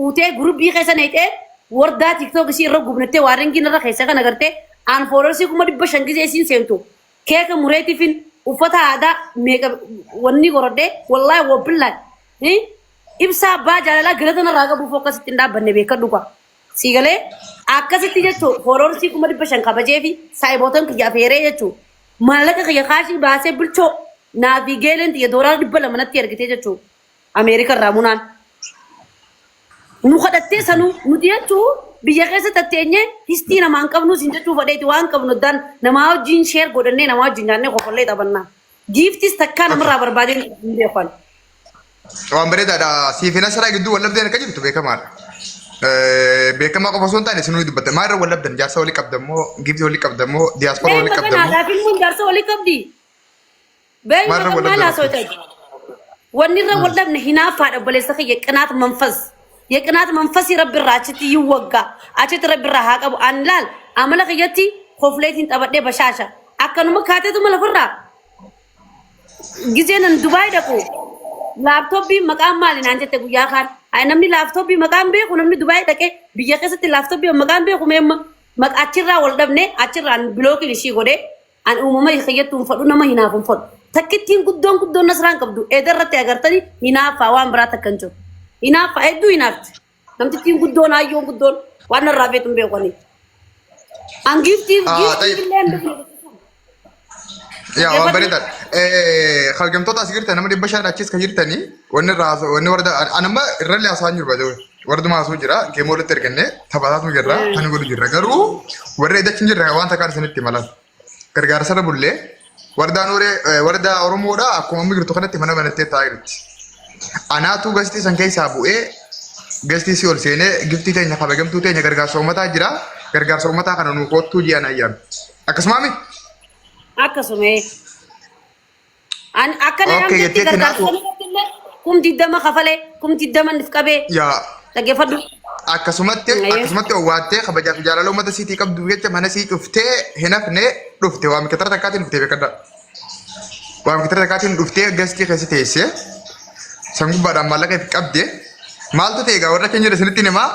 Fuutee gurubbii keessa neexee wardaa tiktok isii irra gubnattee waa ringiin irra keessa kana gartee aan foolorsii 500,000 gisee isiin seentu keeka mureetifin uffata aadaa meeqa wanni gorodhee wallaahi wabillaahi ibsaa abbaa jaalalaa galata narraa qabuuf akkasitti hin dhaabbanne beekadhu kaa. Sii galee akkasitti jechuun foolorsii 500,000 kabajee fi saayibotan kiyya afeeree jechuun maallaqa kiyya kaashii baasee bilchoo naa fi geeleen tiyya doolaara 200 natti ergitee jechuun Ameerika irraa munaan. Nu kadhattee sanuu nuti jechuun biyya keessa tatteenyee histii namaa hin qabnu sin jechuu fadheeti waan qabnu addaan namaa wajjin sheer godhannee namaa wajjin nyaannee kofollee taphannaa. Giiftis takkaa namarraa barbaadee hin beekan. Waan bareedaadha. Siif hin asaraa gidduu wal dhabdeen akka jirtu beekamaadha. Beekamaa qofa osoo hin taane isinuu ni dubbatta. Maal irra wal dhabdan? Jaarsa walii qabda moo giiftii walii qabda moo diyaaspooraa Mee walii maqaan qabda moo? haadhaa fi ilmoon jaarsa walii qabdi. Beeyi Maal irra maqaan wal maal dhabdan? haasawta? Wanni irra wal dhabne hinaaffaadha obboleessa kiyya qinaat manfas. Yeqinaat manfasii rabbi irraa achitti yiwwagga. Achitti rabbi irraa haa qabu. Ani laal amala kiyyatti kofleetiin taphadhee bashaasha. Akkanuma kaateetuma lafarraa Gizeen an Dubaay dhaqu laaptooppiin maqaan maali naan jette guyyaa kaan. Ay namni laaptooppii maqaan beeku namni Dubaay dhaqee biyya keessatti laaptooppii maqaan beeku meemma maqa achirraa wal dhabne achirraan bilookiin ishii godhee an uumama kiyyattuu hin fadhu nama hinaafu hin fadhu. Takkittiin guddoon guddoon nasraan qabdu eeda irratti agartanii hinaaffaa waan biraa takka hin jiru. Hinaaffaa hedduu hinaafti. Namtittiin guddoon hayyoon guddoon waan narraa feetu hin beeku ani. An giiftii Ah, giiftii tayyib. illee hin dhufne. Yaa waan Dhaggeeffadhu. bareedaadha. Kabajamtoota as jirtan nama 500 achis kan jirtanii wanni irraa haasa'u wanni warra an amma irrallee haasa'aa hin jiru baay'ee warduma haasa'u jira geemoo walitti erganne taphataatu jirra kan godhu jirra garuu warri edachi hin jirre waan takkaan isinitti malan gargaarsa irra bullee wardaan horee wardaa Oromoodha akkuma amma jirtu kanatti mana banattee taa'aa jirti. Anaatu gastii san keessaa bu'ee gastii si ol seenee giftii teenya kabajamtuu teenya gargaarsa uummataa jira gargaarsa uummataa kana nuu koottuu ji'an ayyaanu. Akkasumaa mi? Akkasuma. An akka na Okay, yaamtetti jetteetti gargaarsa naatu sana irratti illee 20,000 kafalee 20,000 if qabee yaa dhaggeeffadhu. akkasumatti Ayyee. akkasumatti owwaattee kabajaa fi jaalala uummata siitii qabdu jecha mana sii cuftee hin hafne dhufte waa mikitara takkaatiin dhuftee beekadha. Waa mikitara takkaatiin dhuftee gastii keessa teessee san gubbaadhaan maallaqa itti qabde maaltu ta'e egaa warra keenya isinitti himaa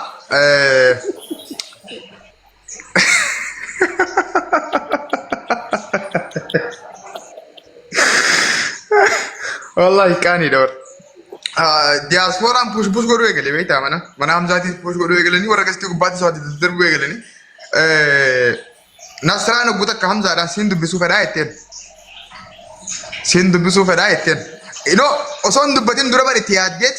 Wallahi qaaniidha warra. Diyaaspooraan push push godhuu eegale beektaa mana mana Hamzaatis push godhuu eegalanii warra gastii gubbaattis waa daddarbuu eegalanii. Nasraan ogguu takka Hamzaadhaan siin dubbisuu fedhaa jetteen. Siin dubbisuu fedhaa jetteen. Inoo osoo hin dubbatin dura bari itti yaaddeet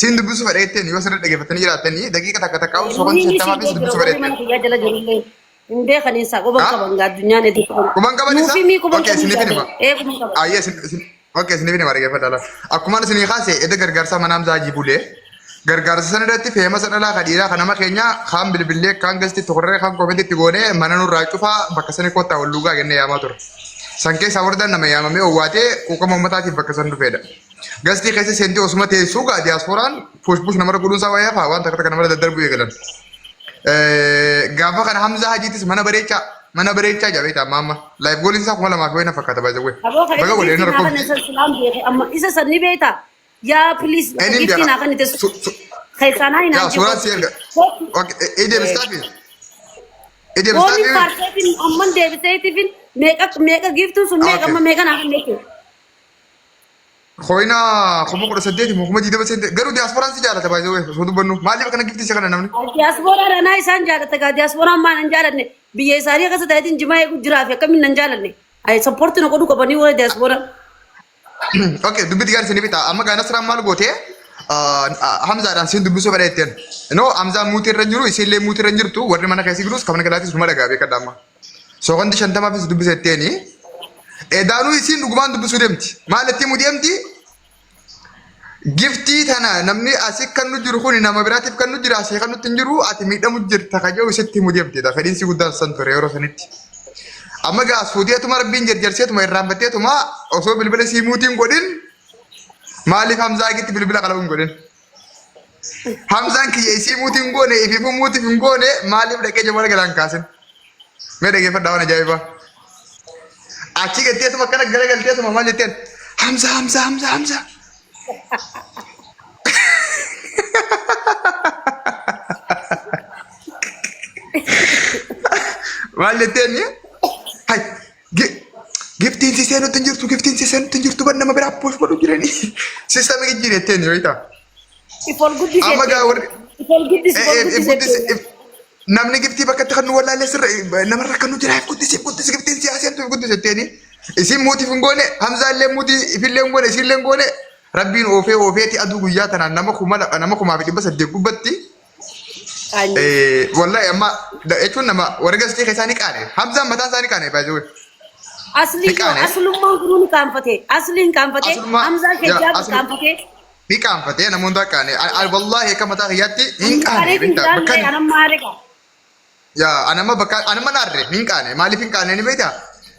siin dubbisuu fedha jetteen yoo sirrii dhaggeeffatanii jiraattanii daqiiqa takka takka soqon Inni siin shantamaa fi jira dubbisuu fedha warri mana jetteen. kiyyaa jala jirullee. Hin beekan isaa quban Ah? qaban gaa addunyaan hedduu qaban. Quban qaban Nuuf isaa? himii quban Okay, qaban isiniif jaate. hima. Ee quban qaban. Ayyee isin isin okay isiniif hima dhaggeeffadhaa laala. Akkumaan isinii kaase edda gargaarsaa mana Hamzaa Hajii bulee gargaarsa sana irratti feemasa dhalaa ka dhiiraa ka nama keenyaa kaan bilbillee kaan gasti tokorree kaan koomenti itti goonee mana nurraa cufaa bakka sani kottaa wal luugaa jennee yaamaa ture. San keessaa wardaan nama yaamamee owwaatee quuqama uummataatiif bakka san dhufeedha. Gastii keessa seentee osuma teessuu gaa diyaaspooraan push push namarra godhuun isaa wayyaa faa waan takka takka namarra daddarbuu eegalan. Gaafa kana Hamzaa Hajiitis mana bareechaa mana bareechaa jedha beektaa amma amma laayif gooliin isaa 2000 fi wayii na fakkaata baay'ee Aboo ka baga isa godhee giftii naa rakkoo kana isa silaan beeke amma isa san ni beekta. Yaa please ka Eenyuun giftii beeka naa kana ite keessaa naa hin yaa hanjii suuraan si erga okay ee deebistaafi ee Gooliin deebistaafi faarseetiin amman deebiseetifin meeqa meeqa giftuun sun meeqa okay amma meeqa naa kan jechuudha. Koyina 18,000 moo 20,000 seente garuu diyaaspooraan si jaalata baay'ee wayii osoo dubbannu maaliif akkana giftii si kana namni. Diyaaspooraan anaa isaan jaalata gaa diyaaspooraan maan hin jaalanne biyya isaanii keessa ta'eetiin jimaa eegu jiraa fi akkamiin nan jaalanne. Ay sappoortii na godhuu qabanii warra diyaaspooraan. Okay dubbitti gaarii isin bitaa amma gaa Nasraan maal gootee Hamzaadhaan siin dubbisuu fedha jetteen. No Hamzaan muutii irra hin jiru isiillee muutii irra hin jirtu warri mana keessa jirus kan mana galaatis numa dhagaa beekadha amma. Soqonti 50fis dubbisa jetteeni. Edaanuu isiin dhugumaan dubbisuu deemti. Maal itti himuu deemti? Giftii tana namni asii kan nu jiru kun nama biraatiif kan nu jira asii kan nutti hin jiru ati miidhamu jirta ka jedhu isitti himuu deemti. Fedhiin si guddaan san ture yeroo sanitti. Amma gaa as fuuteetuma rabbiin jarjarseetuma irraanfatteetuma osoo bilbila sii muutiin godhin maaliif Hamzaa gitti bilbila qala'uu hin godhin? Hamzaan kiyya isii muutii hin goone ifiifuu muutiif hin goone maaliif dhaqee jawwala galaan kaasin? Mee dhageeffadhaa waan ajaa'ibaa. Achii gatteetuma akkana garagalteetuma maal jetteen? Hamza Hamza Hamza Hamza. Maal jetteen? Hay giftiin si seenutti hin jirtu, giftiin si seenutti hin jirtu, ban nama biraa post godhu jiranii. Sistama jijjiire jetteen beektaa? If ol guddisi Amma gaa jetteen. warri If ol guddisi, if ol if guddisi guddisi jetteen. Namni giftii bakka itti kan nu wallaalee sirra namarra kan nu jira, if guddisi, if guddisi, giftiin si seentu, if guddisi jetteeni. Isin muutiif hin goone, Hamzaa illee muutii ifillee hin goone, isinillee hin goone. Rabbiin oofee oofeeti aduu guyyaa tanaan nama 2000, nama 1800 gubbatti. Qaanyii. Wallahi amma jechuun nama warri gastii keessaa ni qaane. Hamzaan mataan isaa ni qaane baay'ee. Aslii Ni qaane. Aslummaan kunuu ni qaanfate. Asliin qaanfate. Hamzaan keejjaa qaanfate. Ni qaanfate, namoota qaane. Wallahi akka mataa kiyyaatti hin qaane Qaanee beektaa bakka hin anamma haadha. Yaa, anamma bakka anamma naarre hin qaane. Maaliif hin qaane ni beektaa?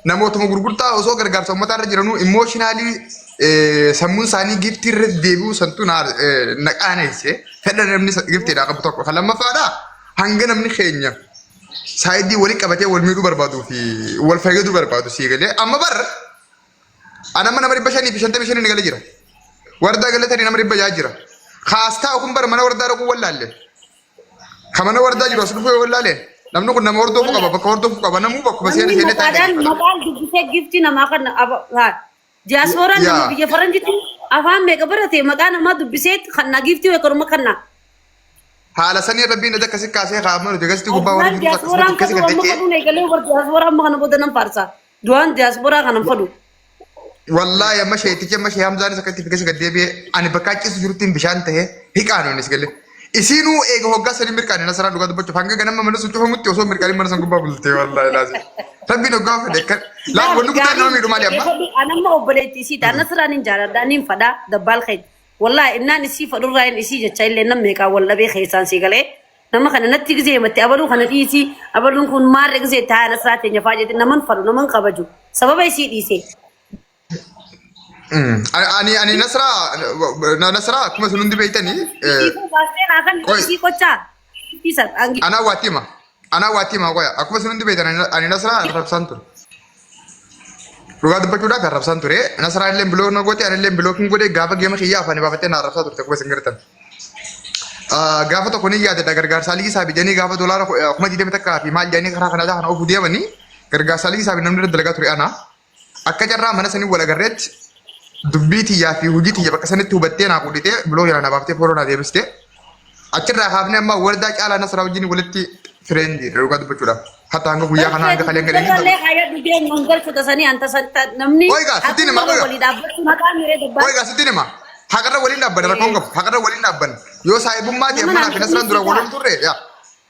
Namootuma gurgurtaa osoo gargaarsa uummataa irra jiranuu emotionally sammuun isaanii giftii irra deebi'uu santu na qaaneesse. Fedha namni giftiidhaa qabu tokko. Kan lammaffaadhaa, hanga namni keenya saayidii walii qabatee wal miidhuu barbaaduu fi wal fayyaduu barbaadu sii galee. Amma bar anamma nama 555 ni galee jira. Wardaa galatanii nama 600 jira. Kaastaa kun bara mana wardaa dhaquu wallaalle. Ka mana wardaa jiru as dhufee wallaalee. Namni kun nama hordofuu qaba, bakka hordofuu qaba, namuu bakkuma seena Namni seenee taa'ee maqaadhaan dhaggeeffata. Maqaan dubbisee giftii namaa kan diyaaspooraan nama biyya faranjitti afaan meeqa barate maqaa namaa dubbisee kan na giftii weekaruma kanna. Haala sanii Rabbiin adda akkasi kaasee kaa'amma nuti gasti gubbaa warri Duraan jiru akkasumatti diyaaspooraan akkasi fadhu gad amma dachee. fadhuun eegalee warra diyaaspooraa amma kana booda nan faarsa. Duraan diyaaspooraa kanan fadhu. Wallaahi amma sheetichi amma shee Hamzaanis akkatti fi keessa gad deebi'ee ani bakka achiisu jirutti bishaan ta'ee hiqaanu innis galee. Isiinuu eega hoggaa sanii mirqaane Nasaraan, dhugaa dubbachuuf hanga ganama mana sun cufamutti osoo mirqaanii mana san gubbaa bultee, wallaahi laazim. Rabbiin hoggaa fedhe akka laa wanni guddaan nama miidhu maali amma? Anamma obboleettii isii ta'a. Nasraan hin jaaladha, niin fadhaa dabbaal keenya. Wallaahi innaan isii fadhurraa hin isii jecha illee nam meeqaa wal dhabee keessaan sii galee. Nama kana natti gisee himatti, abaluu kana dhiisii, abaluun kun maarree gisee itti haa Nasraa teenya faa jette, naman fadhu, naman kabaju sababa isii dhiisee. Ani Nasraa akkuma isin hundi beektanii Isii baastee naa kan Qoy. isii qochaa. Isii san Anaa waatti hima. Anaa waatti hima, qoya. Akkuma isin hundi beektan ani Nasraa arrabsaan ture. Dhugaa dubbachuudhaaf arrabsaan ture. Nasraa illee block na goote, ani illee block hin godhe. Gaafa geema kiyyaa afaanii baafattee na arrabsaa turte akkuma isin gartan. Gaafa tokko ni yaadadha, gargaarsaa liqii isaa jedhanii gaafa doolaara 21,000 fi maal jedhanii karaa kanaa kana oofuu deemanii, gargaarsaa liqii isaa namni irra dalagaa ture ana. Akka carraa mana sanii wal agarreetti dubbii tiyyaa fi hojii tiyya bakka sanitti hubattee naa qudhitee block jalaa na baaftee follow naa deebistee. Achirraa kaafnee amma wardaa caalaa Nasraa wajjin walitti friend dhugaa dubbachuudhaaf. Hatta hanga guyyaa kanaa, hanga kalee hanga Irrallee hayyadhu deemu hin galchuudha sanii anta namni Oiga, sittiin hima, haqummaa oiga. walii dhaabbachuu maqaa miree dabbaa. Oiga, sittiin hima. Haqarra waliin dhaabbanna, rakkoon qabu. Haqarra waliin dhaabbanna. Yoo saahibummaa ta'e Nama amma naa fi Nasraan dura wal naan turre yaa.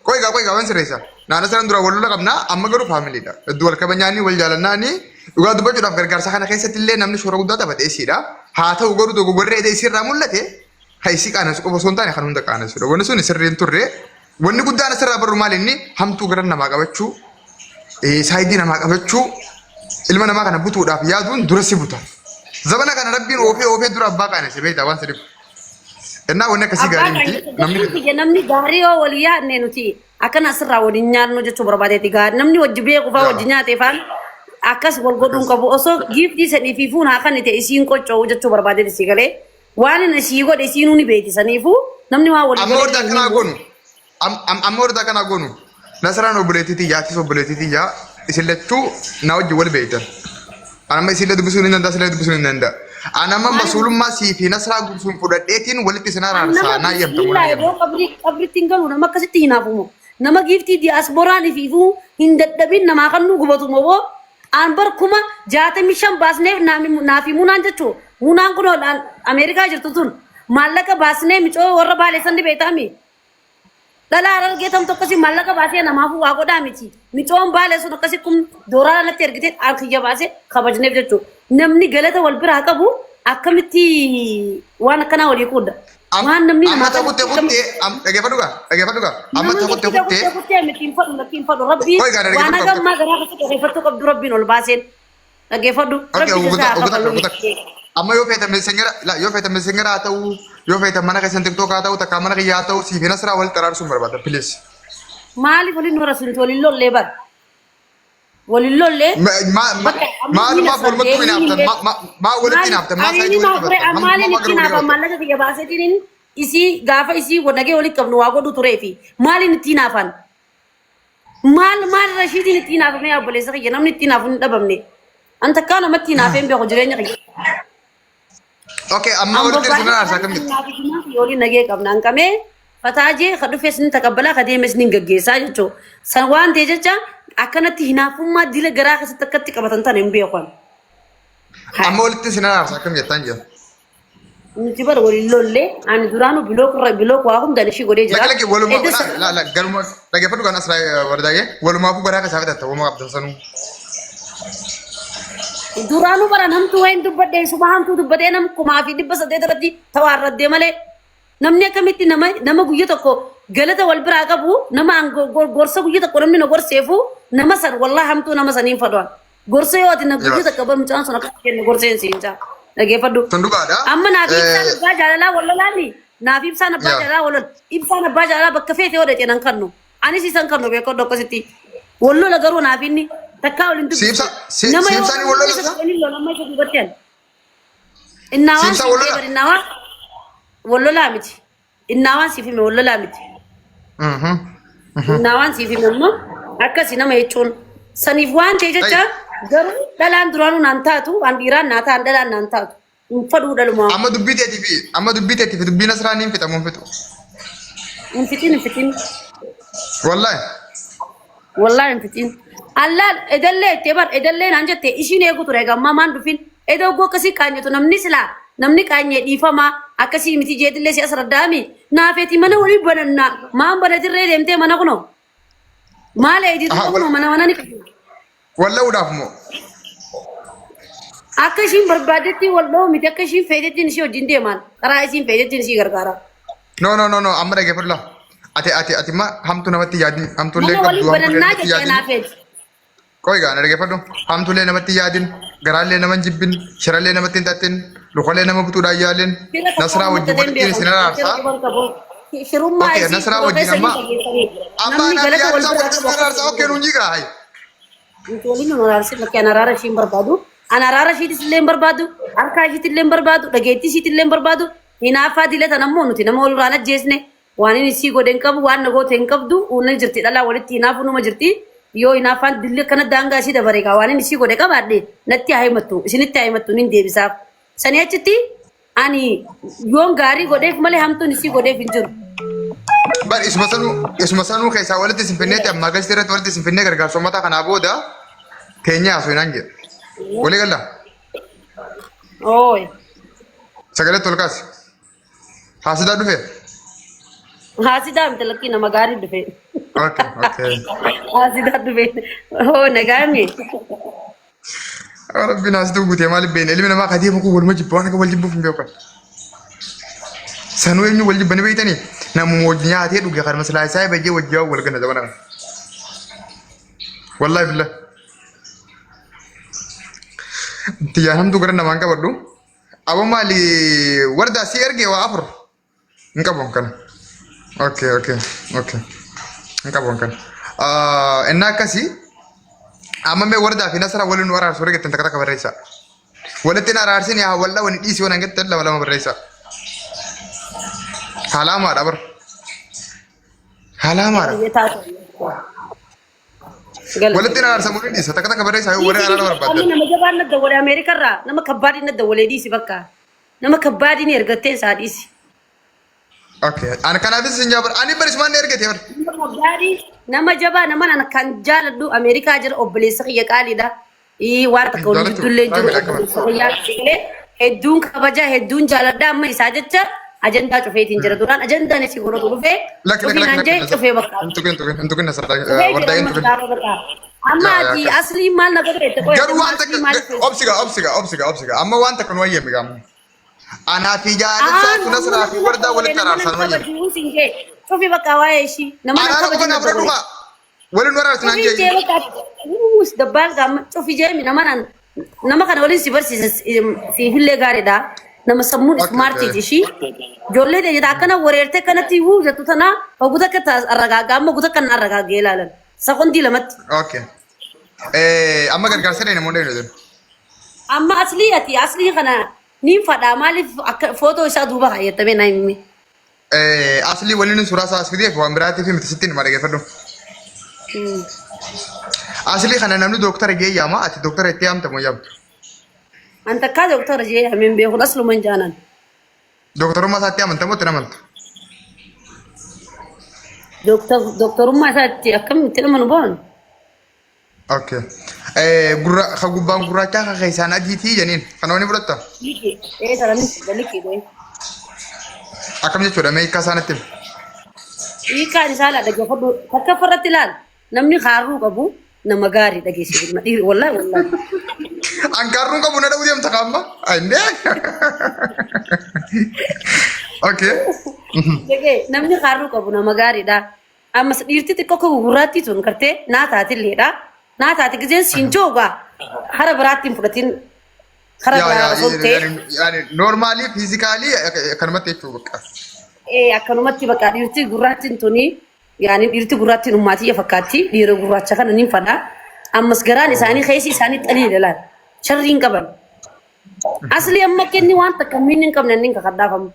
Qoiga, qoiga, waan sirreessa. Naa Nasraan dura wal lola qabna, amma garuu faamiliidha. Hedduu wal kabajaanii wal jaalannaanii, dhugaa dubbachuudhaaf gargaarsa kana keessatti illee namni shoora guddaa taphate isiidha. Haa ta'u garuu dogoggorree ta'e isirraa mul'ate kan isii qaanessu qofa osoo hin taane kan hunda qaanessudha. Wanni sun sirriin turre. Wanni guddaan asirraa barru maal inni hamtuu gara namaa qabachuu, saayidii namaa qabachuu, ilma namaa kana butuudhaaf yaaduun dura si buta. Zabana kana Rabbiin oofee oofee dura abbaa qaanesse, beektaa waan sirriif. Innaa wanni akkasii gaarii miti. Namni kiyya namni gaarii yoo walii yaadne nuti akkana asirraa waliin nyaannu jechuu barbaadeeti, gaarii namni wajji beeku faa wajji nyaate faan akkas wal godhuun qabu, osoo giiftii sanii fi fuun haa kan ta'e isiin qoccoo'u jechuu barbaadeeti si galee, waan inni isii godhe isiinuu ni beekti, saniifuu namni waan walii Amma godhe warda akkanaa goonu. Amma warda akkanaa goonu. Nasraan obboleettii tiyyaa, atis obboleettii tiyyaa, isin lachuu na wajjin wal beektan. Ani amma isin dubbisuu ni danda'a, isin dubbisuu ni danda'a. Ani amma masuulummaa sii fi Nasraa gursuun fudhadheetiin walitti isin araarsaa, naa eeyyamta moo naa Bismillah eeyyamta? yeroo qabri qabritti hin galu nama akkasitti hinaafumo. Nama giiftii diyaaspooraan ifiifuu hin dadhabin namaa kan nu gubatu moo aan bar 65,000 baasneef naafi munaan jechuu, munaan kun Ameerikaa jirtu tun maallaqa baasnee micoo warra Baalee san beektaami. Dhalaa Harargee tamtu akkasii maallaqa baasee namaafuu waa godhaa miti. Micoon Baalee sun akkasii kun doolaara natti ergitee aan kiyya baasee kabajneef jechuudha. Namni galata wal biraa qabu akkamitti waan akkanaa walii qooda? Waan namni Amma namaa ta kuttee kuttee, dhaggeeffadhu gaa, dhaggeeffadhu gaa. Amma ta kuttee kuttee. Kuttee miti, hin fadhu, lakki hin fadhu. Rabbii Qoy gaa, waan dhaggeeffadhu haga gaa. ammaa garaa keessatti dhaggeeffachuu qabdu Rabbiin ol baaseen. Dhaggeeffadhu. Okay, Rabbi oguta, isaa oguta, kafalu. oguta. Amma yoo feetan messenger, la, yoo feetan messenger haa ta'u, yoo feetan mana keessan TikTok haa ta'u, takkaa mana kiyya haa ta'u, siif Nasraa walitti araarsuun barbaada, please. Maaliif waliin nu rasunti waliin lollee bara? Waliin lollee. Bakka amma Maalumaaf walumatti hinaaftan? Maa walitti hinaaftan? Maa Ani saayidii ni walitti maa ture qabattan? maaliin Hamma itti garuu walii hinaafan qabattan? maallaqa kiyya baaseetiin isii gaafa isii nagee walitti qabnu waa godhu turee fi maaliin itti hinaafan? Maal maal Rashiidiin itti hinaafamee obboleessa kiyya namni itti hinaafu hin dhabamne. An takkaa namatti hinaafee hin beeku jireenya kiyya. Okay, amma An walitti bobba'ee isin araarsa akkamitti? Yoolii nagee qabna an qabee fataajee ka dhufes ni takabbalaa ka deemes ni gaggeessaa jechuudha. San waan ta'e jecha akkanatti hinaafummaa dila garaa keessatti akkatti qabatan tana hin beeku. Amma walitti isin araarsa akkam jettaan jira. Nuti bar waliin lollee ani duraanuu bilook irra bilook waa hundaan ishii godhee jira. Lakki lakki walumaa Edda la la la galuma dhaggeeffadhu kan asirraa wardaa'ee walumaafuu garaa keessaa fitatta walumaa qabdan sanuu. Duraanuu baran hamtuu wayin dubbadhee suma hamtuu dubbadhee nam 1800 irratti tawaarraddee malee namni akkamitti nama nama guyya tokko galata wal biraa qabu nama an gorsa guyya tokko namni na gorseefu nama san wallahi hamtuu nama saniin fadhuan. Gorsa yoo ati na guyya takka bar mucaan sun akka kenne gorseen siin jaa. Dhageeffadhu. Sun dhugaadha. Amma naaf ibsaan abbaa jaalalaa wal lolaani. Naaf ibsaan abbaa jaalalaa wal lola. Ibsaan abbaa jaalalaa bakka feete yoo dhaqe nan kannu. Anis isan kannu beekadhu akkasitti. Wal lola garuu naaf inni takkaa wal hin Si dubbisu. ibsa si Nama si yoo ibsaan wal lola isa isa? tuqanii lola amma isa duubatti ani. Innaa Si waan ibsaan siif wal ta'e lola? bar innaa waan wal lolaa miti. Innaa waan siif hime wal lolaa miti. Innaa waan siif hime immoo akkasi nama jechuun saniif waan ta'e jecha garuu dhalaan duraanuu naan taatu waan dhiiraan naa ta'an dhalaan naan taatu hin fadhuu dhalumaa. Amma dubbii teetii fi amma dubbii teetii fi dubbiin asirraa ni hin fixamu hin fixu. Hin fixin hin fixin. Wallaahi. Wallaahi hin fixin. Allaan edallee itti bar edallee naan jette ishiin eegu ture egaa ammaa maan dhufin eda ogguu akkasii qaanyetu namni silaa namni qaanyee dhiifamaa akkasii miti jeetillee si as raddaami naafeeti mana walii banannaa maan banatirree deemtee mana kunoo maal eejitu Aha, kunoo mana mana ni qabdi. Walla'uudhaaf moo? Akka ishiin barbaaddetti wal dha'u miti akka ishiin feetettiin ishii wajjin deemaan karaa ishiin feetettiin ishii gargaara. No no no no amma dhaggeeffadhu laa. Ati ati ati ma hamtuu namatti yaadin hamtuullee Mana qabdu waliin hamtuullee banannaa namatti jettee yaadin. naafeeti. Qoy gaa na dhaggeeffadhu hamtuullee namatti yaadin garaallee nama hin jibbin shirallee namatti hin xaxxin lukallee nama butuudhaan yaalin Fira tokko nasraa amma wajjin ta'een walitti beeku. isin Fira araarsaa. quban qabu. Shirummaa Okay isii nasraa dura wajjin keessa amma ni dhageessanii. amma Namni anaaf galata wal yaadsaa biraa walitti qabu isin araarsaa akkasii okay nuun jigaa hayi. Nuti waliin nu araarsin lakkee an araara ishii hin barbaadu. An araara ishiitis illee hin barbaadu. Harkaa ishiitti illee hin barbaadu. Dhageettii ishiitti illee hin barbaadu. Hinaaffaa dilatan ammoo nuti nama walirraan ajjeesne. Waan inni sii godhe hin qabu, waan na goote hin qabdu. Uuna jirti dhalaa walitti hinaafuu numa jirti. Yoo hinaaffaan dilli akkana daangaa ishii dabare egaa waan inni sii godhe qabaadhe natti haa himattu. Isinitti haa himattu nin deebisaaf. Sanii achitti ani yoon gaarii godheef malee hamtuun isii godheef hin jiru. Bar isuma sanuu isuma sanuu keessaa walitti isin finneetti ammaa gasti irratti walitti isin finnee gargaarsa uummataa kanaa booda teenyee haasoo hinaan jedhe. Walii galla Ooy. sagalee tol kaasi. Haasidaa dhufe. Haasidaa miti lakkii nama gaarii dhufe. Okay okay. Haasidaa dhufe. Hoo nagaami. Rabbiin haasituu guutee maaliif beekna ilmi namaa kadii mukuu waluma jibba waan akka wal jibbuuf hin beekan. Sanuu eenyu wal jibbanii beektanii namuma wajji nyaatee dhuge kan maslaa isaa bajjee wajji yaa'u wal gana zamana kana. Wallaahi billah. Tiyyaan hamtuu gara namaan qabadhu. Aboo maali wardaa si ergee waa afur. Hin qabu kana. Okay okay okay. Hin qabu kana. Innaa akkasii amma mee wardaa fi nasara waliin nu araarsu warri jettan takka takka barreessaa. Walitti hin araarsin yaa wallaa wani dhiisi waan jettan lama lama barreessaa. Halaamaadha bar. Halaamaadha. Walitti hin araarsamu ni dhiisa takka takka barreessaa yoo warri araara Amma barbaadan. nama jabaan na dawwalee Ameerikarraa nama kabbaadii na dawwalee dhiisi bakka. Nama kabbaadii ni ergattee isaa dhiisi. Okay. Ani kanaafis isin jaabar. Ani baris maan ergate bar. Nama kabbaadii nama jabaa nama ana kan jaaladhu Ameerikaa jira obboleessa kiyya qaaliidha. Ii waan takka wal Jaalachuu. jiddullee jiru Raamidha akkama. obboleessa kiyyaa illee hedduun kabaja hedduun jaaladha amma isaa jecha ajandaa cufeetiin jira duraan ajandaan isii godhatu dhufee Lakki lakki cufii lakki naan lakki. jee cufee bakka. Hin tuqin tuqin hin tuqin nasarraa Cufee jira wardaa hin amma tuqin. kitaaba bakka. Amma Yaa yaa ati akkas. aslii maal na godhe jette qoy Garuu amma waan aslii takka maal feete? obsiga obsiga obsiga obsiga amma waan takka nu wayyame gaamma. Anaa fi jaalibsaa Aan tu nasraa fi wardaa walitti araarsan wayyame. kabajuun siin jee cufi bakka waa'ee ishii nama na Araara kabaju qofa na naaf fudhadhu dawwale. kaa. Waliin nu araarsi naan Cufi jee. jee bakka uus dabbaal gaama cufi jee mi nama naan nama kana waliin si barsiisa siifillee gaariidha. Nama sammuun Okay ismaartiiti okay. ishii. Ijoollee ta'e jeta akkana wareertee akkanatti wuu jettu tana oguta akka arragaagaa amma oguta akka na arragaagee ilaalan. Sekondii lamatti. Okay. Eh amma gargaarsa dhee namoonni dhee Amma aslii ati aslii kana niin fadhaa maaliif akka footoo isaa duuba kaayyattame naa himi. Eh asli waliin suuraa isaa as fideef waan biraatiif miti sitti hima dhaggeeffadhu. Aslii kana namni dooktara jee yaama ati dooktara itti yaamta moo yaamtu? An takkaa dooktara jee yaameen beekun asluman jaanan. Dooktarummaa isaatti amanta moo itti hin amantu? Dooktarummaa isaatti akkamitti amanu boon? Okay. Gurra ka gubbaan gurraachaa ka keessaan adiitii janiin kana wani fudhatta? Liqii. Ee sarani liqii dee. Akkam jechuudha mee hiikkaa isaanitti himi. Hiikkaan isaa laa dhaggeeffadhu. Takkaffaa irratti ilaal. Namni kaarruu qabu nama gaarii dhageesse. Dhiiri wallahi wallahi. An kaarruun qabu na dha'uu deemta kaamma? Indee? Okay. Dhagee namni kaarruu qabu nama gaariidha. Ammas dhiirti xiqqoo akka gugurraattii tun gartee naa taatilleedha. Naa taate gizeen siin joogaa hara biraatti hin fudhatin hara Yaa biraa yaa osoo hin ta'in yaani normaalii fiizikaalii akkanumatti jechuu bakka. Akkanumatti bakka dhiirti gurraattiin tuni yaani dhiirti gurraattiin ummaatiyya fakkaatti dhiira gurraacha kana niin fadha. Ammas garaan isaanii keessi isaanii xaliila laal sharrii hin qaban. Asli amma kenni waan takka miinni hin qabne inni kakadhaafamu.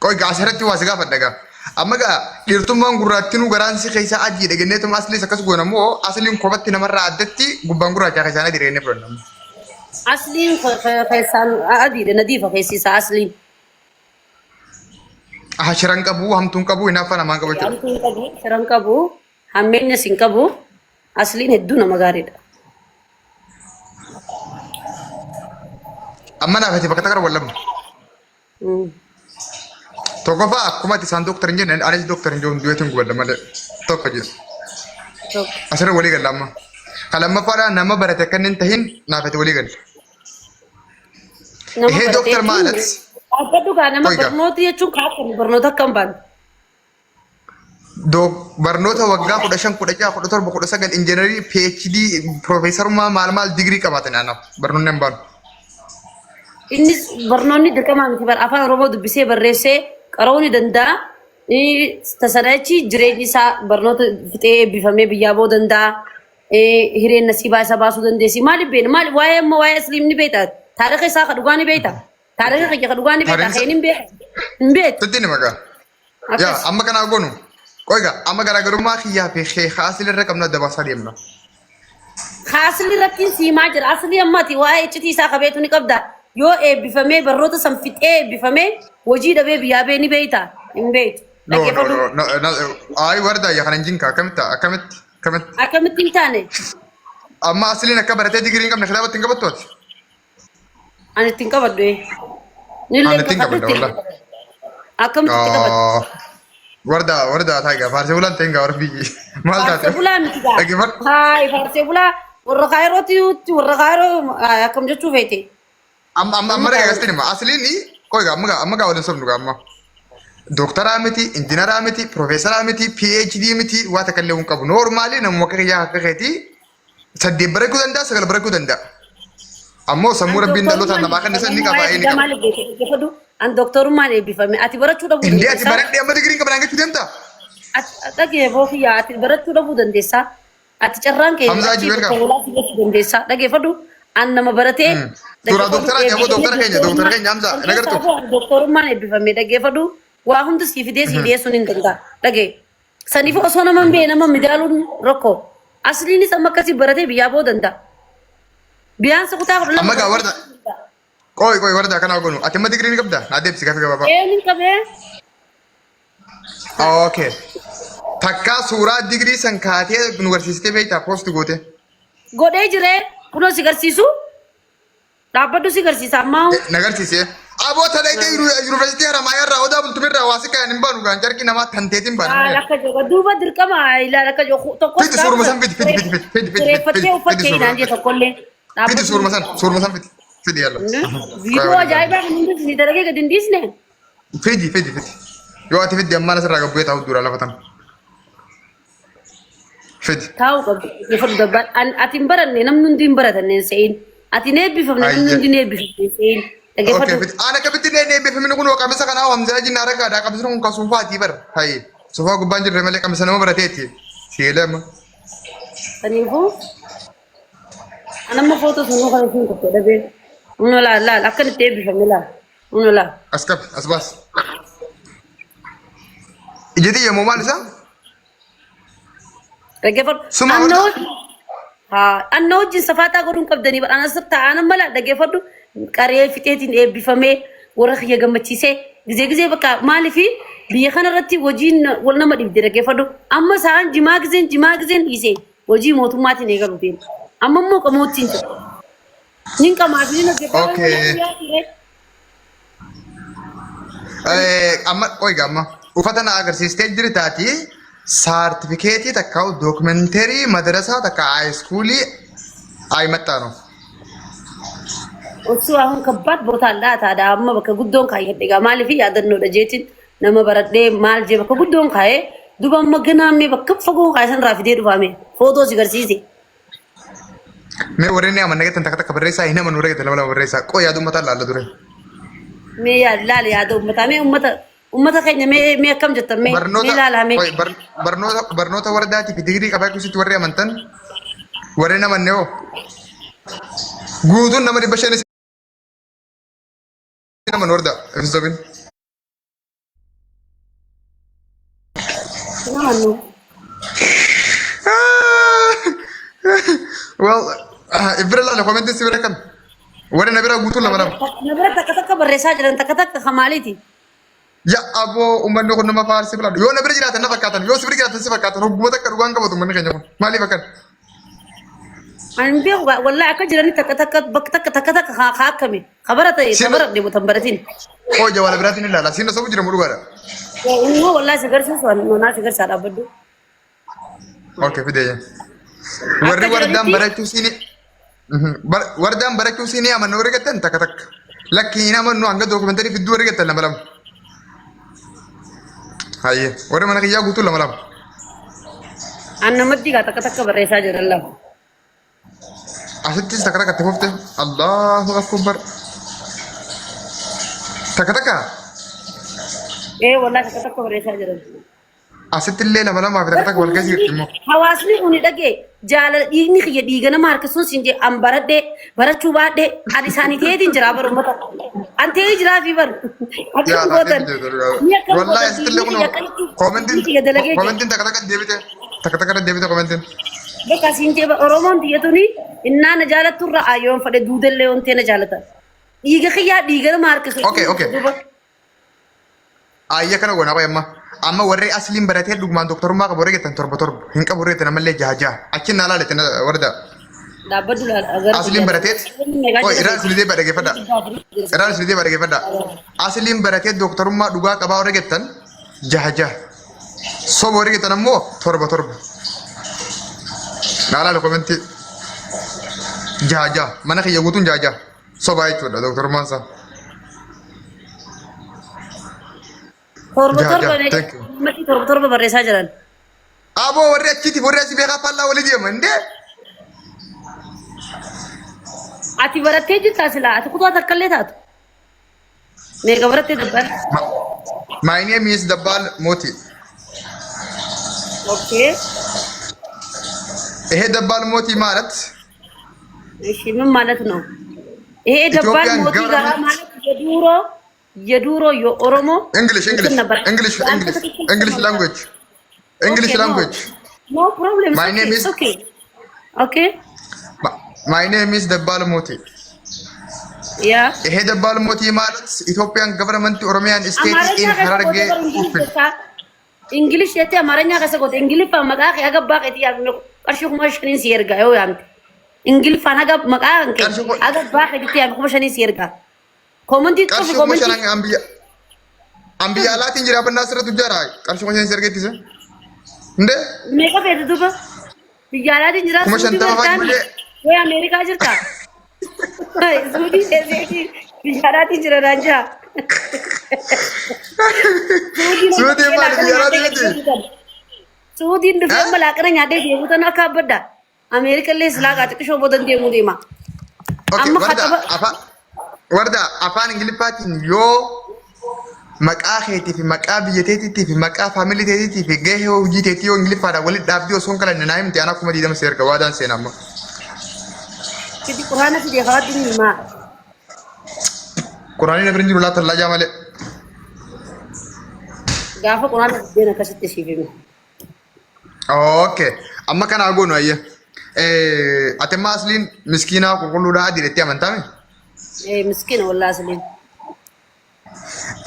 Qoy gaa asirratti waa si gaafadha gaa. Amma gaa dhiirtummaan gurraattinuu garaan si keessaa adiidha jenneetuma asliis akkas goona moo asliin kophatti namarraa addatti gubbaan gurraachaa keessaan adiidha jennee fudhanna. Asliin keessaan adiidha nadiifa keessi isaa asliin. Aha shiran qabu hamtuun qabu hinaaffaa namaan qabu jechuudha. Hamtuun qabu shiran qabu hammeenyas hin qabu asliin hedduu nama gaariidha. Amma naaf ati bakka takka wal dhabna. Tokkoffaa akkuma ati isaan dooktar hin jenne anis dooktar hin jiru du'eetiin gubadha malee tokko jedhu. Tokko. Asirra walii galla amma. Kan lammaffaadhaa nama barate akka inni hin tahin naaf ati walii galla. Nama Ihee barate dooktar jechuun maalat dhaabbadhu gaa nama qoy gaa. barnoota jechuun kaakkamu barnoota akkam baanu. Barnoota waggaa 15, 16, 17, 19 injiinarii, PhD, piroofeesarummaa maal maal digirii qabaatan anaaf barnoonni hin baanu. Innis barnoonni dirqamaa miti bara afaan Oromoo dubbisee barreessee qara'uu ni danda'a. Tasanachi jireenyi isaa barnoota fixee eebbifamee biyyaa ba'uu danda'a. Hireen nasiibaa isa baasuu dandeessi. Maaliif beekna? Maali waa'ee amma waa'ee Asliim ni beekta? Taarika isaa ka dhugaa ni beekta? Taarika kiyya ka dhugaa ni beekta? Taarika Keen hin beekta? Hin beektu. Sitti ni maqaa. Yaa Akkas. amma kanaa goonu. Qoy gaa amma garaagarummaa kiyyaa fi kee haasila irra qabnu adda baasaa deemna. Haasli irratti siimaa jira. Asli ammaati waa'ee iccitii isaa kabeetu ni qabda. Yoo eebbifamee barnoota san fixee eebbifamee hojii dhabee biyyaa bee ni beekta. Hin beektu. No no Dhaggeeffadhu. no no no ayi warda yaa kana hin jinka akkamitti akkamitti akkamitti Akkamitti hin taane? amma asliin akka baratee digirii hin qabne kitaabatti hin qabattu ati. Ani ittiin qabadhu. Nillee Ani ittiin qabadhu qabadha ittiin wallah. qabadha. Akkamitti itti qabadhu? Warda warda taa egaa faarsee bulaan ta'in gaa warra biyyi maal taate? Faarsee bulaa miti gaa. Dhaggeeffadhu. Haay faarsee bulaa warra kaayirootti warra kaayiroo akkam jechuu feete. Amma amma amma dhagaa gastiin hima asliin qoy gaa amma gaa amma gaa waliin sobnu gaa amma. Dooktaraa miti, injiinaraa miti, piroofeesaraa miti, PhD miti waa takka illee hin qabu. Noormaali namuma akka kiyyaa akka keetii 8 barachuu danda'a, 9 barachuu danda'a. Ammoo sammuu An rabbiin dhalootaan dooktarummaan namaa kenne san ni eebbifame qaba, waa'ee ee ni fayyaa qaba. maaliif beekte dhaggeeffadhu. An dooktarummaan eebbifame ati barachuu dhabuu Indee ati dandeessaa. baradhee amma digiriin qabnaan jechuu deemtaa? Ati dhagee bookiyyaa ati barachuu dhabuu dandeessaa. Ati carraan kee Hamzaa achii Jibeer bakka qaba. walaa si geessuu dandeessaa. Dhaggeeffadhu an nama baratee Suuraa dhaggeeffadhu dooktaraa jaboo eebbifamee dooktara keenya dooktara dooktarummaan keenya Hamzaa kan hin keessaa agartu. bu'an dooktarummaan eebbifame dhaggeeffadhu waa hunda sii fidee sii dhiyeessuun hin danda'a. Dhagee. Saniif osoo nama hin beekne nama midaaluun rakkoo. Asliinis amma akkasii baratee biyyaa ba'uu danda'a. Biyaansa kutaa 12 Amma gaa baratee warda qoy qoy warda akkanaa goonu ati amma digirii ni qabda naa deebisi gaaffii gabaabaa. Eenyu qabee? Okay. Takkaa suuraa digirii san kaatee nu garsiistee beektaa poosti goote. Godhee jiree kunoo si garsiisu. Dhaabbadhu si garsiisa ammaa. Na garsiise. Aboo tana ite yuunivarsiitii Haramaayaa irraa odaa bultumirraa waa si kayan hin baanu gaan carqii namaa tanteetiin baana. Ilaal akka jiru duuba dirqama ilaal akka jiru tokko Fidi suuruma san fidi fidi fidi fidi fidi fidi kireeffattee fidi fidi uffattee suuruma inaan jee tokkollee. fidi suuruma san suuruma san fidi fidi yalla. Viidiyoo ajaa'ibaa kan hundi isin dalagee gadi hin dhiisne. Fidi fidi fidi. Yoo ati fiddi ammaan asirraa gabbu'ee taa'u dura lafa tan. Fidi. Taa'uu qabdu dhaggeeffadhu dabbaan ati hin baranne namni hundi hin baratanne hin se'in. Ati hin eebbifamne namni Ayye. hundi hin eebbifamne hin se'in. Okay, Dhaggeeffadhu. fidi. Ana akkamitti illee hin eebbifamne kun qamisa kanaa Hamzaa jinnaa ragaadha. Qamisni kun kan suufaatii bara. Hayi. Suufaa gubbaan jirre malee qamisa nama barateeti. Sigilee amma. Kanaafuu an amma footoo sanuu kan isin tokko dhabee. Uno laal laal akkan itti eebbifame laal. Uno laal. As qabi, as baas. Ijji tiyya moo maal isaa? Dhaggeeffadhu. Suma Anna warda. wajjin haa anna wajjin safaaxaa godhuun qabdanii bara anas taa'an mala dhaggeeffadhu qaree fixeetiin eebbifamee warra kiyya gammachiisee gizee gizee bakka maaliifi biyya kanarratti hojiin wal nama dhibde dhaggeeffadhu amma sa'aan jimaa gizeen jimaa gizeen dhiisee hojii mootummaatiin eegalu deema amma immoo qamoottiin jira nin qamaa fi nin hojjedhaa Okay. Amma qoy amma uffata na agarsiistee jirtaati saartifikeetii takka dookumenteerii madarasaa takka haayiskuulii ayi maxxaanu. Osoo አሁን ከባድ ቦታ አለ ታዲያ amma bakka guddoon kaayyadhe egaa maaliif yaadannoodha jeetiin nama baradhee maal jee bakka guddoon kaayee duba amma ganaamee bakka fagoo kaayee sanarraa fidee dhufaame footoo si garsiise. Mee warreen amanna jettan takka takka barreessaa hin amanu warra jettan lama lama barreessaa qoy yaaduu mataa laalla dure. Mee yaad laala yaada uummataa mee uummata uummata keenya mee mee akkam jettan mee mee Barnoota laalaa mee qoy barnoota barnoota wardaatii fi digirii qabaa keessatti warri amantan warreen amanne hoo guutuun nama 500 amanu warda ifsobin. Nama nu Well, bira laala komentiin si bira kam warri na bira guutuun lama lama. Na bira takka takka barreessaa jiran takka takka kamaaliiti. Ya aboo uummanni kun nama faarsii filadhu. Yoo na bira jiraatan na fakkaatan yoo si bira jiraatan si fakkaatan hogguma takka dhugaan qabatu uummanni keenya kun maaliif akkan? Ani beeku wallahi akka jirani takka takka bakka takka takka takka haa haa akkami kabara ta'e Siin kabara deemu tan baratin. hoo jawaala biraatiin ilaala siin osoo jira dhugaadha. Immoo wallahi si garsiisu naa si garsiisaa dhaabbadhu. Okay fidee. Akka Warri wardaan jiranitti barachuu siinii wardaan barachuu siinii amannu warri gattan takka takka. Lakki hin amannu hanga dookumentarii fidduu warri gattan lama lama. Hayyee warri mana kiyyaa guutuu lama lama. An namatti gaa takka takka barreessaa jiran lama. Asittis takka takka itti fufte Allahu akbar. Takka takka Ee wallahi takka takka barreessaa jiran. asitti illee lama lamaa fi takka takka wal keessa jirti immoo. Hawaasni kun dhagee jaalala dhiigni kiyya dhiiga nama harkisuun siin jee an baradhee barachuu baadhee an isaanii ta'eetiin jira bara uummata. An ta'ee jiraa fi bar Yaa akkam taatee gootan jirtu dhugaa. ni akkam Wallahi gootan asitti illee dhiigni kun kiyya akkamitti dhiigni koomentiin kiyya dalagee jira. koomentiin takka takka deebite takka takka deebite koomentiin. Bakka siin jee Oromoon biyya tuni innaa na jaalattu irraa ayyoon fadhe duudellee yoon ta'e na jaalatan. Dhiiga kiyyaa dhiiga nama harkisu. Okay okay. Duuba. Ayya kana goona qoy amma. Amma warri asliin baratee dhugumaan doktorummaa qabu warri jettan torba torba hin qabu warri jettan ammallee jaha jaha achiin naa laale warda Dhaabbadhu gara asliin baratee qoy irraan isin deebi'a dhaggeeffadha irraan isin deebi'a dhaggeeffadha asliin baratee doktorummaa dhugaa qabaa warri jettan jaha jaha soba warri jettan ammoo torba torba naa laale komentii jaha jaha mana kiyya guutuun jaha jaha sobaa jechuudha doktorummaan isaa Torba jaha torba jaha thank you. namatti torba torba barreessaa jiran. Aboo warri achiitiif warri asii beekaa faallaa walii deema indee. Ati barattee jirtaa silaa ati kutaa takka illee taatu. Meeqa barattee dabbal? My name is Dabbal Moti. Okay. ይሄ ደባል ሞቲ ማለት እሺ ምን ማለት ነው? ይሄ ደባል ኢትዮጵያን ሞቲ ጋራ ገቨርንመንት ማለት የዱሮ የዱሮ የኦሮሞ እንግሊሽ እንትን እንግሊሽ ነበር። እንግሊሽ የአንተ እንግሊሽ ትክክል እንግሊሽ ነበር። ላንጉዌጅ እንግሊሽ ኦኬ ኖ ላንጉዌጅ ኖ ፕሮብሌም ማይ ኦኬ ኔም ኢዝ ኦኬ ኦኬ ማይ ኔም ኢዝ ደባል ሞቲ። ያ ይሄ ደባል ሞቲ ማለት ኢትዮጵያን ገቨርንመንት ኦሮሚያን ስቴት አማርኛ ኢን keessa ሀረርጌ goote bara Ingilish ኡፍን jechaa Ingilish jettee Amaaranya keessa goote Ingiliffaan maqaa kee haga abbaa keetii yaamne qarshii 5,000 si ergaa yoo yaamte Ingiliffaan haga maqaa kan kee qarshii haga abbaa keetitti yaamne 5,000 si ergaa koomantii cufi qarshii kuma koomantii shanan አንብያ alaatiin jira bannaa asirratti hojjaadha qarshii 5,000 si ergeettise እንዴ meeqa feete duuba biyya alaatiin jira kuma Suudii shantama faati bartaani malee way Ameerikaa jirta Suudii teesseeti biyya alaatiin jira naan jira Suudiin amma Suudiin dhufee maali laaqana biyya nyaatee alaatii miti gadi deebitan. Suudiin dhufee amma laaqana nyaatee deemu tan akka abbadda. Ameerika illee silaa xiqqishoo boodan deemuu deema. Okay, Amma warda haxaba afaan warda afaan Ingiliffaatiin yoo maqaa keetii fi maqaa biyya teetiitii fi maqaa faamilii teetiitii fi gahee hojii teetii yoo Ingiliffaadhaan walitti dhaabdee osoo hin kalanne naa himte anaa 20,000 si erga waadaan seena amma. fidi quraana fidee kawaatti ni himaa. Quraanii na bira hin jiru laata laajaa malee. Gaafa quraana fideen akkasitti siif hima. Okay. Amma kanaa goonu ayya. Ati amma asliin miskiinaa qulqulluudhaa adii jettee amantaame? Ee miskiina wallaa asliin.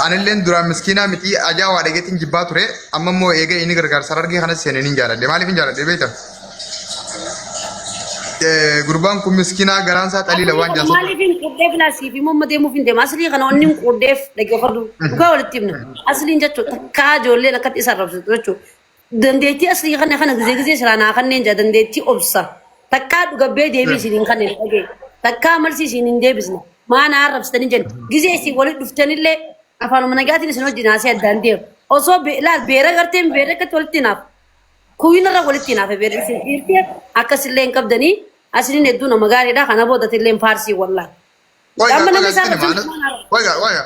Anilleen duraan miskiinaa miti ajaa waa dhageetiin jibbaa ture. Amma immoo eega inni gargaarsa argee kanas seenee hin jaaladhe. Maaliif hin jaaladhe beekta? Gurbaan kun miskiinaa garaan isaa xaliila waan jaasatu. Maaliif hin qudheef laasii fi momma deemuuf hin deema. Aslii kana wanni hin qudheef dhaggeeffadhu. Dhugaa walitti himna. Asliin jechuun takkaa ijoolleen akkatti isa arrabsitu jechuudha. Dandeettii aslii kana kana gizee gizee silaa naa kanneen jaa dandeettii obsa. Takkaa dhugabbee deebii isin hin kanneen dhagee. Takkaa malsi isin hin deebisne. Maa naa arrabsitanii jenna. Gizee isin walitti dhuftanillee afaanuma nagaatiin isin wajjin haasee addaan deemu. Osoo laal beera garteen beera akkatti walitti hinaaf. Kuyyinarra walitti hinaafe beerri isin dhiirtee akkasillee hin qabdanii asliin hedduu nama gaariidha. Kana boodatillee hin faarsii wallaahi. Wayga Amma nama wayga isaan sitti hima. arrabsan Wayga wayga.